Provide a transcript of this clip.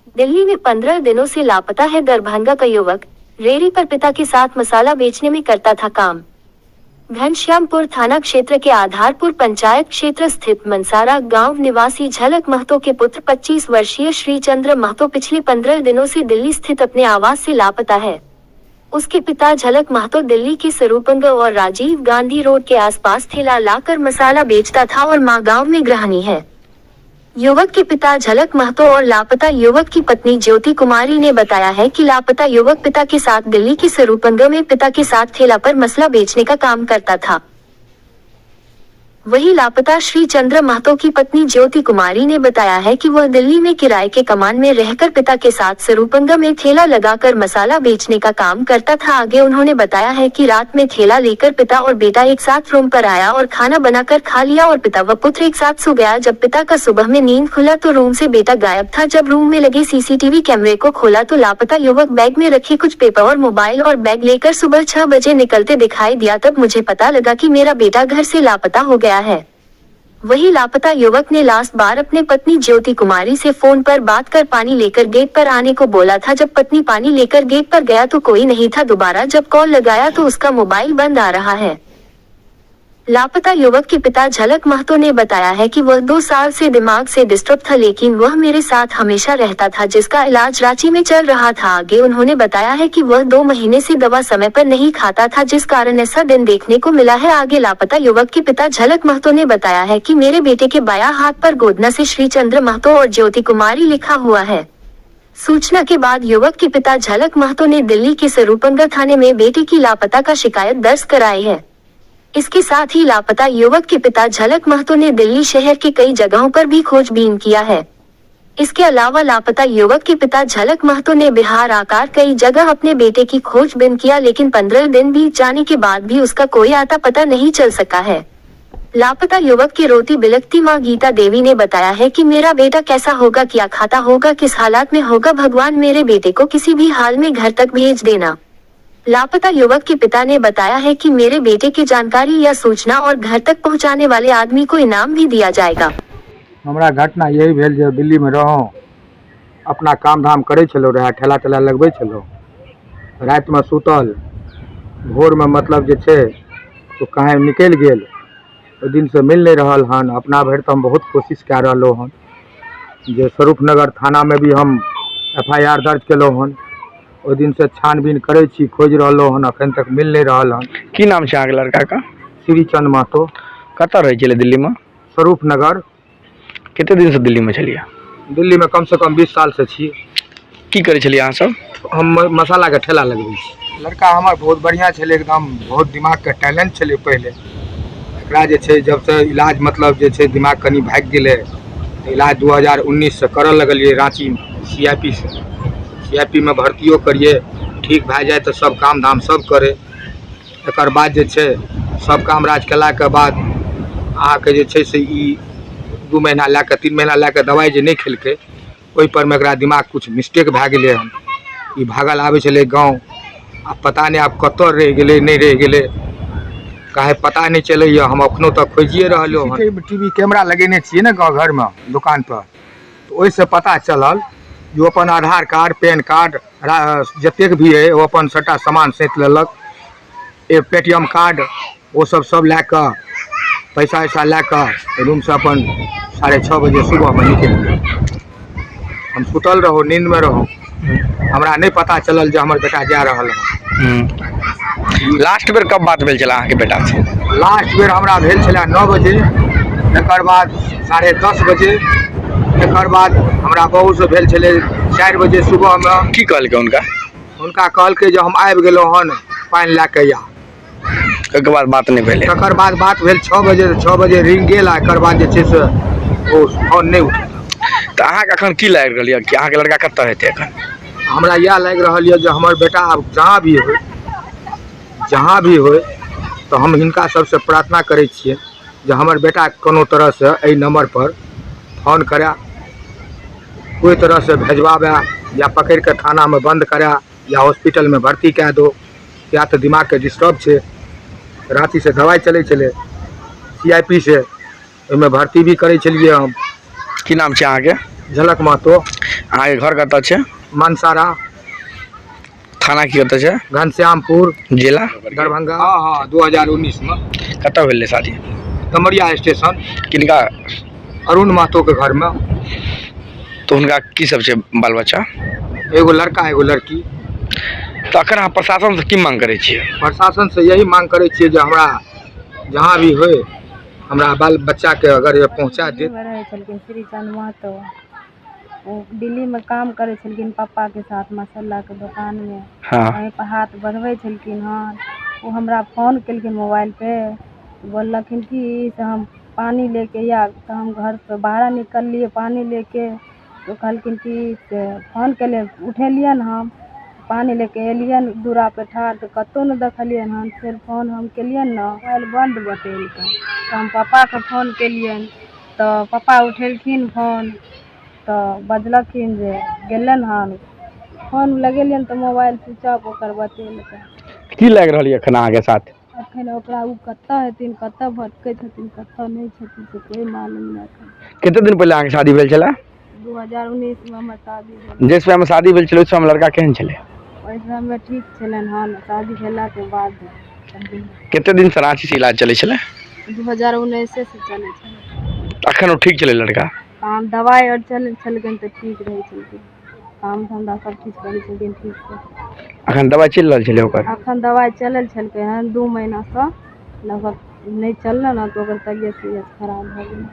दिल्ली में 15 दिनों से लापता है दरभंगा का युवक, रेहड़ी पर पिता के साथ मसाला बेचने में करता था काम। घनश्यामपुर थाना क्षेत्र के आधारपुर पंचायत क्षेत्र स्थित मनसारा गांव निवासी झलक महतो के पुत्र 25 वर्षीय श्रीचंद्र महतो पिछले 15 दिनों से दिल्ली स्थित अपने आवास से लापता है। उसके पिता झलक महतो दिल्ली के सरूपंग और राजीव गांधी रोड के आसपास ठेला लाकर मसाला बेचता था और मां गांव में गृहिणी है। युवक के पिता झलक महतो और लापता युवक की पत्नी ज्योति कुमारी ने बताया है कि लापता युवक पिता के साथ दिल्ली के सरूपंग में पिता के साथ ठेला पर मसला बेचने का काम करता था। वहीं लापता श्री चंद्र महतो की पत्नी ज्योति कुमारी ने बताया है कि वह दिल्ली में किराए के कमान में रहकर पिता के साथ सरूपंगा में ठेला लगाकर मसाला बेचने का काम करता था। आगे उन्होंने बताया है कि रात में ठेला लेकर पिता और बेटा एक साथ रूम पर आया और खाना बनाकर खा लिया और पिता व पुत्र एक साथ सो गया। जब पिता का सुबह में नींद खुला तो रूम से बेटा गायब था। जब रूम में लगे सीसीटीवी कैमरे को खोला तो लापता युवक बैग में रखे कुछ पेपर और मोबाइल और बैग लेकर सुबह 6 बजे निकलते दिखाई दिया। तब मुझे पता लगा कि मेरा बेटा घर से लापता हो गया है। वहीं लापता युवक ने लास्ट बार अपने पत्नी ज्योति कुमारी से फोन पर बात कर पानी लेकर गेट पर आने को बोला था। जब पत्नी पानी लेकर गेट पर गया तो कोई नहीं था। दोबारा जब कॉल लगाया तो उसका मोबाइल बंद आ रहा है। लापता युवक के पिता झलक महतो ने बताया है कि वह 2 साल से दिमाग से डिस्टर्ब था, लेकिन वह मेरे साथ हमेशा रहता था, जिसका इलाज रांची में चल रहा था। आगे उन्होंने बताया है कि वह 2 महीने से दवा समय पर नहीं खाता था, जिस कारण ऐसा दिन देखने को मिला है। आगे लापता युवक के पिता झलक महतो ने बताया है कि मेरे बेटे के बायां हाथ पर गोदना से श्रीचंद्र महतो और ज्योति कुमारी लिखा हुआ है। सूचना के बाद युवक के पिता झलक महतो ने दिल्ली के सरूपंगा थाने में बेटे की लापता का शिकायत दर्ज कराई है। इसके साथ ही लापता युवक के पिता झलक महतो ने दिल्ली शहर के कई जगहों पर भी खोजबीन किया है। इसके अलावा लापता युवक के पिता झलक महतो ने बिहार आकार कई जगह अपने बेटे की खोजबीन किया, लेकिन 15 दिन बीत जाने के बाद भी उसका कोई आता पता नहीं चल सका है। लापता युवक की रोती बिलखती मां गीता देवी ने बताया है कि मेरा बेटा कैसा होगा, क्या खाता होगा, किस हालात में होगा, भगवान मेरे बेटे को किसी भी हाल में घर तक भेज देना। लापता युवक के पिता ने बताया है कि मेरे बेटे की जानकारी या सूचना और घर तक पहुंचाने वाले आदमी को इनाम भी दिया जाएगा। हमरा घटना यही भेल जे दिल्लीमे रहौं, अपना काम धाम करै छलहुँ रहए, ठेला तेला लगबै छलहुँ। रातिमे सुतल, भोरमे मतलब जे छै ओ कहीँ निकलि गेल। ओहि दिनसँ मिल नहि रहल हन। अपना भरि तऽ हम बहुत कोशिश कए रहलहुँ हन जे स्वरूप नगर थानामे भी हम एफ I R दर्ज केलहुँ हन। ओहि दिनसँ छानबीन करै छी, खोजि रहलहुँ हन, एखन तक मिल नहि रहल हन। की नाम छै अहाँके लड़काके? श्रीचंद महतो। कतऽ रहै छलै दिल्लीमे? स्वरूप नगर। कते दिनसँ दिल्लीमे छलियै? दिल्लीमे कमसँ कम 20 सालसँ छी। की करै छलियै अहाँ सब? हम मसालाके ठेला लगबै छी। लड़का हमर बहुत बढ़िआँ छलै, एकदम बहुत दिमागके टैलेंट छलै। पहिले एकरा जे छै जबसँ इलाज मतलब जे छै दिमाग कनि भागि गेलै, इलाज 2019 करऽ लगलियै राँचीमे सी I P सँ। सी I P मे भर्तियो करियै, ठीक भए जाइ तऽ सब काम धाम सब करै। एकर बाद जे छै सब काम राज केलाके बाद अहाँके जे छै से ई 2 महीना लए कऽ 3 महीना लए कऽ दवाइ जे नहि खेलकै, ओहि परमे एकरा दिमाग किछु मिस्टेक भए गेलै हन। ई भागल आबै छलै गाँव, आ पता नहि आब कतऽ रहि गेलै, नहि रहि गेलै, काहे पता नहि चलैए। हम अखनो तक खोजिए रहलहुँ हन। टी वी कैमरा लगेने छियै ने गाँव घरमे दोकानपर, तऽ ओहिसँ पता चलल जे ओ अपन आधार कार्ड, पैन कार्ड जतेक भी अइ ओ अपन सभटा सामान सैंत लेलक, ए पेटीएम कार्ड ओ सब सब लए कऽ पैसा वैसा लए कऽ रूमसँ अपन 6:30 बजे सुबहमे निकलि गेल। हम सुतल रहौं, नींदमे रहौं, हमरा नहि पता चलल जे हमर बेटा जा रहल हँ। लास्ट बेर कब बात भेल छलै अहाँके बेटासँ? लास्ट बेर हमरा भेल छलै 9 बजे, तकर बाद 10:30 बजे, तकर बाद हमरा बहूसँ भेल छलै 4 बजे सुबहमे। की कहलकै हुनका? हुनका कहलकै जे हम आबि गेलहुँ हन, पानि लए कऽ आ। ओहिके बाद बात नहि भेलै? तकर बाद बात भेल 6 बजे, 6 बजे रिंग गेल आ एकर बाद जे छै से ओ फोन नहि उठेलक। तऽ अहाँके एखन की लागि रहल यऽ कि अहाँके लड़का कतऽ हेतै एखन? हमरा इएह लागि रहल यऽ जे हमर बेटा आब जहाँ भी होइ, जहाँ भी होइ, तऽ हम हिनका सबसँ प्रार्थना करै छियै जे हमर बेटा कोनो तरहसँ एहि नम्बरपर फोन करए, कोइ तरहसँ भेजबाबए या पकड़िकऽ थानामे बन्द करए या हॉस्पिटलमे भर्ती कए दो, या तऽ दिमागके डिस्टर्ब छै। राँचीसँ दवाइ चलै छलै सी I P से, ओहिमे भर्ती भी करै छलियै हम। की नाम छै अहाँके? झलक महतो। अहाँके घर कतऽ छै? मनसारा। थाना की कतऽ छै? घनश्यामपुर। जिला? दरभंगा। हँ हँ 2019 में। कतऽ भेलै शादी? तमरिया स्टेशन। किनका? अरुण महतो के घर में। तऽ हुनका की सब छै बाल बच्चा? एगो लड़का एगो लड़की। तऽ अखन अहाँ प्रशासन से की मांग करै छियै? प्रशासन से यही मांग करै छियै जे हमरा जहाँ भी होय हमरा बाल बच्चाके अगर ये पहुँचा देत। दिल्लीमे रहै छलखिन श्रीचंद महतो। ओ दिल्लीमे काम करै छलखिन पप्पाके साथ मसालाके दोकानमे। हँ। वहीं पर हाथ बढ़बै छलखिन हन। ओ हमरा फोन केलखिन मोबाइल पे, बोललखिन कि से हम पानि लेके आयब। तऽ हम घरसँ बाहर निकललियै पानि लेके, तऽ ओ कहलखिन कि से फोन केलियै, उठेलियनि हम पानि लेके एलियनि दूरा पे ठाढ़, तऽ कतहु नहि देखलियनि हन। फेर फोन हम केलियनि ने, मोबाइल बन्द बतेलकै। तऽ हम पप्पाके फोन केलियनि तऽ पप्पा उठेलखिन फोन, तऽ बजलखिन जे गेलनि हन। फोन लगेलियनि तऽ मोबाइल स्विच ऑफ ओकर बतेलकै। की लागि रहल यऽ एखन अहाँके साथ? अखन ओकरा ओ कतऽ हेथिन, कतऽ भटकै छथिन, कतऽ नहि छथिन, से कोइ मालूम नहि एखन। कते दिन पहिले अहाँके शादी भेल छलै? 2019 मे हमर शादी भेल। जे समयमे शादी भेल छलै ओहि समयमे लड़का केहन छलै? ओहि समयमे ठीक छलनि हन, शादी भेलाके बाद कते दिनसँ राँची से इलाज चलै छलै? 2019 से चलै छलै। अखन ओ ठीक छलै लड़का? काम दबाइ आओर चलै छलखिन तऽ ठीक रहै छलखिन, काम धन्धा सब चीज करै छलखिन ठीकसँ। अखन दबाइ चलि रहल छलै ओकर? अखन दबाइ चलल छलकै हन, 2 महीनासँ लगभग नहि चललै ने, तऽ ओकर तबियत उबियत खराब भऽ गेलै।